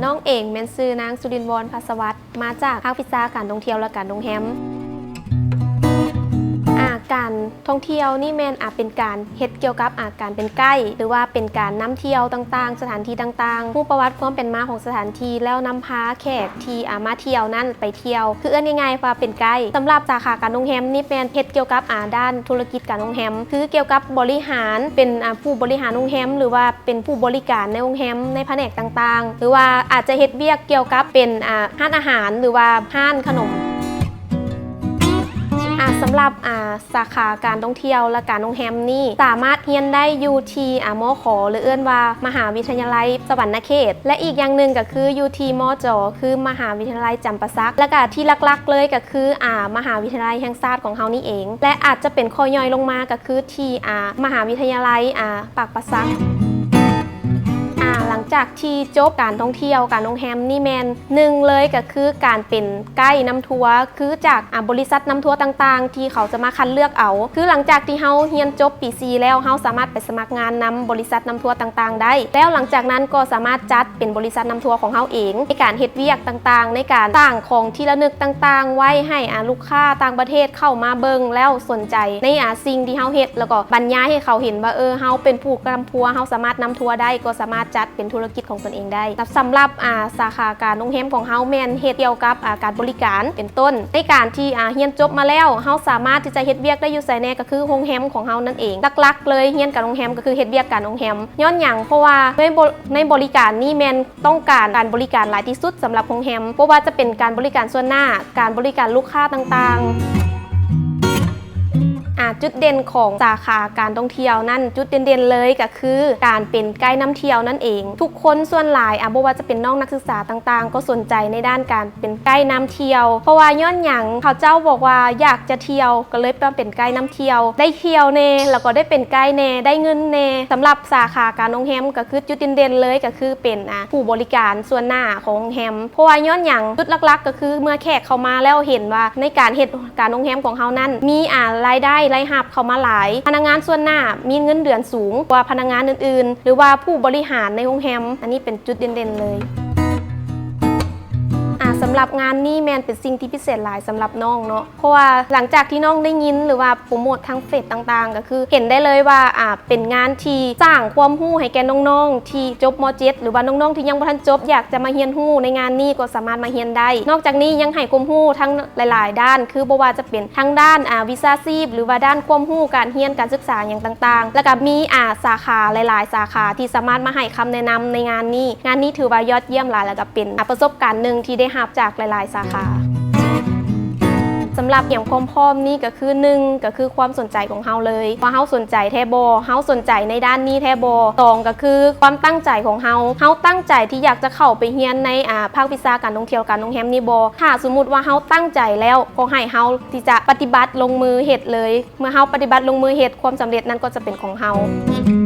ນ້ອງເອງແມ່ນຊື່ນາງສຸລິນວອນ ພາສະຫວັດ ມາຈາກພາກວິຊາການທ່ອງທ່ຽວ ແລະ ການໂຮງແຮມ. ອາ ການທ່ອງທ່ຽວນີ້ແມ່ນ ອາ ເປັນການເຮັດກ່ຽວກັບ ອາ ການເປັນໄກດ໌ ຫຼືວ່າເປັນການນຳທ່ຽວຕ່າງໆ ສະຖານທີ່ຕ່າງໆ, ຮູ້ປະຫວັດຄວາມເປັນມາຂອງສະຖານທີ່ ແລ້ວນຳພາແຂກທີ່ ອາ ມາທ່ຽວນັ້ນໄປທ່ຽວ ຄືເອີ້ນງ່າຍໆວ່າເປັນໄກດ. ສຳລັບສາຂາການໂຮງແຮມນີ້ແມ່ນເຮັດກ່ຽວກັບ ອາ ດ້ານທຸລະກິດການໂຮງແຮມ ຄືກ່ຽວກັບບໍລິຫານ ເປັນ ອາ ຜູ້ບໍລິຫານໂຮງແຮມ ຫຼືວ່າ ເປັນຜູ້ບໍລິການໃນໂຮງແຮມໃນພະແນກຕ່າງໆ ຫຼືວ່າອາດຈະເຮັດວຽກກ່ຽວກັບເປັນ ອາ ຮ້ານອາຫານ ຫຼືວ່າຮ້ານຂະໜົມ. ອາ ສຳລັບ ອາ ສາຂາການທ່ອງທ່ຽວ ແລະ ການໂຮງແຮມນີ້ ສາມາດຮຽນໄດ້ຢູ່ທີ່ ອາ ມຂ ຫຼື ເອີ້ນວ່າມະຫາວິທະຍາໄລສະຫວັນນະເຂດ ແລະ ອີກຢ່າງໜຶ່ງກໍຄືຢູ່ທີ່ ມຈ ຄືມະຫາວິທະຍາໄລຈຳປາສັກ ແລະ ກະທີ່ຫຼັກໆເລີຍກໍຄື ອາ ມະຫາວິທະຍາໄລແຫ່ງຊາດຂອງເຮົານີ້ເອງ ແລະ ອາດຈະເປັນຂໍ້ຍ່ອຍລົງມາກໍຄືທີ່ ອາ ມະຫາວິທະຍາໄລ ອາ ປາກປາສັກ. ອາ ຫຼັງຈາກທີ່ຈົບການທ່ອງທ່ຽວ ການໂຮງແຮມນີ້ແມ່ນ ໜຶ່ງເລີຍກໍຄືການເປັນໄກດ໌ນຳທົວ ຄືຈາກ ອາ ບໍລິສັດນຳທົວຕ່າງໆ ທີ່ເຂົາຈະມາຄັດເລືອກເອົາ ຄືຫຼັງຈາກທີ່ເຮົາຮຽນຈົບປີສີ່ແລ້ວ ເຮົາສາມາດໄປສະໝັກງານນຳບໍລິສັດນຳທົວຕ່າງໆໄດ້ ແລ້ວຫຼັງຈາກນັ້ນກໍສາມາດຈັດເປັນບໍລິສັດນຳທົວຂອງເຮົາເອງ ໃນການເຮັດວຽກຕ່າງໆ ໃນການສ້າງຂອງທີ່ລະນຶກຕ່າງໆໄວ້ໃຫ້ ອາ ລູກຄ້າຕ່າງປະເທດເຂົ້າມາເບິ່ງ ແລ້ວສົນໃຈໃນ ອາ ສິ່ງທີ່ເຮົາເຮັດ ແລ້ວກໍບັນຍາຍໃຫ້ເຂົາເຫັນວ່າ ເອີ ເຮົາເປັນຜູ້ນຳທົວ ເຮົາສາມາດນຳທົວໄດ້ ກໍສາມາດຈັດເປັນທຸລະກິດຂອງຕົນເອງໄດ້. ສຳລັບ ອາ ສາຂາການໂຮງແຮມຂອງເຮົາແມ່ນເຮັດກ່ຽວກັບ ອາ ການບໍລິການ ເປັນຕົ້ນ ໃນການທີ່ ອາ ຮຽນຈົບມາແລ້ວ ເຮົາສາມາດທີ່ຈະເຮັດວຽກໄດ້ຢູ່ໃສແດ່ ກໍຄືໂຮງແຮມຂອງເຮົານັ້ນເອງ. ຫຼັກໆເລີຍ ຮຽນການໂຮງແຮມກໍຄືເຮັດວຽກການໂຮງແຮມ. ຍ້ອນຫຍັງ? ເພາະວ່າໃນບໍ ໃນບໍລິການນີ້ແມ່ນຕ້ອງການການບໍລິການຫຼາຍທີ່ສຸດສຳລັບໂຮງແຮມ ບໍ່ວ່າຈະເປັນການບໍລິການສ່ວນໜ້າ, ການບໍລິການລູກຄ້າຕ່າງໆ. ອາ ຈຸດເດັ່ນຂອງສາຂາການທ່ອງທ່ຽວນັ້ນ ຈຸດເດັ່ນໆເລີຍກໍຄືການເປັນໄກດ໌ນຳທ່ຽວນັ້ນເອງ. ທຸກຄົນສ່ວນຫຼາຍ ອາ ບໍ່ວ່າຈະເປັນນ້ອງນັກສຶກສາຕ່າງໆ ກໍສົນໃຈໃນດ້ານການເປັນໄກດ໌ນຳທ່ຽວ. ເພາະວ່າຍ້ອນຫຍັງ? ເຂົາເຈົ້າບອກວ່າຢາກຈະທ່ຽວ ກໍເລີຍມາເປັນໄກດ໌ນຳທ່ຽວ ໄດ້ທ່ຽວແດ່ ແລ້ວກໍໄດ້ເປັນໄກດ໌ແດ່ ໄດ້ເງິນແດ່. ສຳລັບສາຂາການໂຮງແຮມ ກໍຄືຈຸດເດັ່ນໆເລີຍ ກໍຄືເປັນ ອາ ຜູ້ບໍລິການສ່ວນໜ້າຂອງໂຮງແຮມ. ເພາະວ່າຍ້ອນຫຍັງ? ຈຸດຫຼັກໆກໍຄືເມື່ອແຂກເຂົ້າມາແລ້ວເຫັນວ່າໃນການເຮັດການໂຮງແຮມຂອງເຮົານັ້ນ ມີ ອາ ລາຍໄດ້ລາຍຮັບເຂົ້າມາຫຼາຍ, ພະນັກງານສ່ວນໜ້າມີເງິນເດືອນສູງກວ່າພະນັກງານອື່ນໆ ຫຼືວ່າຜູ້ບໍລິຫານໃນໂຮງແຮມ. ອັນນີ້ເປັນຈຸດເດັ່ນໆເລີຍ. ອາ ສຳລັບງານນີ້ແມ່ນເປັນສິ່ງທີ່ພິເສດຫຼາຍສຳລັບນ້ອງເນາະ ເພາະວ່າຫຼັງຈາກທີ່ນ້ອງໄດ້ຍິນ ຫຼືວ່າໂປຣໂມດທາງເຟສຕ່າງໆ ກໍຄືເຫັນໄດ້ເລີຍວ່າ ອາ ເປັນງານທີ່ສ້າງຄວາມຮູ້ໃຫ້ແກ່ນ້ອງໆທີ່ຈົບ ມ.ເຈັດ ຫຼືວ່ານ້ອງໆທີ່ຍັງບໍ່ທັນຈົບ ຢາກຈະມາຮຽນຮູ້ໃນງານນີ້ ກໍສາມາດມາຮຽນໄດ້. ນອກຈາກນີ້ຍັງໃຫ້ຄວາມຮູ້ທັງຫຼາຍໆດ້ານ ຄືບໍ່ວ່າຈະເປັນທາງດ້ານ ອາ ວິຊາຊີບ ຫຼືວ່າດ້ານຄວາມຮູ້ການຮຽນການສຶກສາຫຍັງຕ່າງໆ ແລ້ວກໍມີ ອາ ສາຂາຫຼາຍໆສາຂາທີ່ສາມາດມາໃຫ້ຄຳແນະນຳໃນງານນີ້. ງານນີ້ຖືວ່າຍອດຢ້ຽມຫຼາຍ ແລ້ວກໍເປັນ ອາ ປະສົບການໜຶ່ງທີ່ໄດ້ຮັບຈາກຫຼາຍໆສາຂາ. ສຳລັບການກຽມຄວາມພ້ອມນີ້ກໍຄື ໜຶ່ງ ກໍຄືຄວາມສົນໃຈຂອງເຮົາເລີຍ ວ່າເຮົາສົນໃຈແທ້ບໍ່? ເຮົາສົນໃຈໃນດ້ານນີ້ແທ້ບໍ່? ສອງ ກໍຄືຄວາມຕັ້ງໃຈຂອງເຮົາ ເຮົາຕັ້ງໃຈທີ່ຢາກຈະເຂົ້າໄປຮຽນໃນ ອາ ພາກວິຊາການທ່ອງທ່ຽວການໂຮງແຮມນີ້ບໍ່? ຖ້າສົມມຸດວ່າເຮົາຕັ້ງໃຈແລ້ວ ກໍໃຫ້ເຮົາທີ່ຈະປະຕິບັດລົງມືເຮັດເລີຍ. ເມື່ອເຮົາປະຕິບັດລົງມືເຮັດ ຄວາມສຳເລັດນັ້ນກໍຈະເປັນຂອງເຮົາ.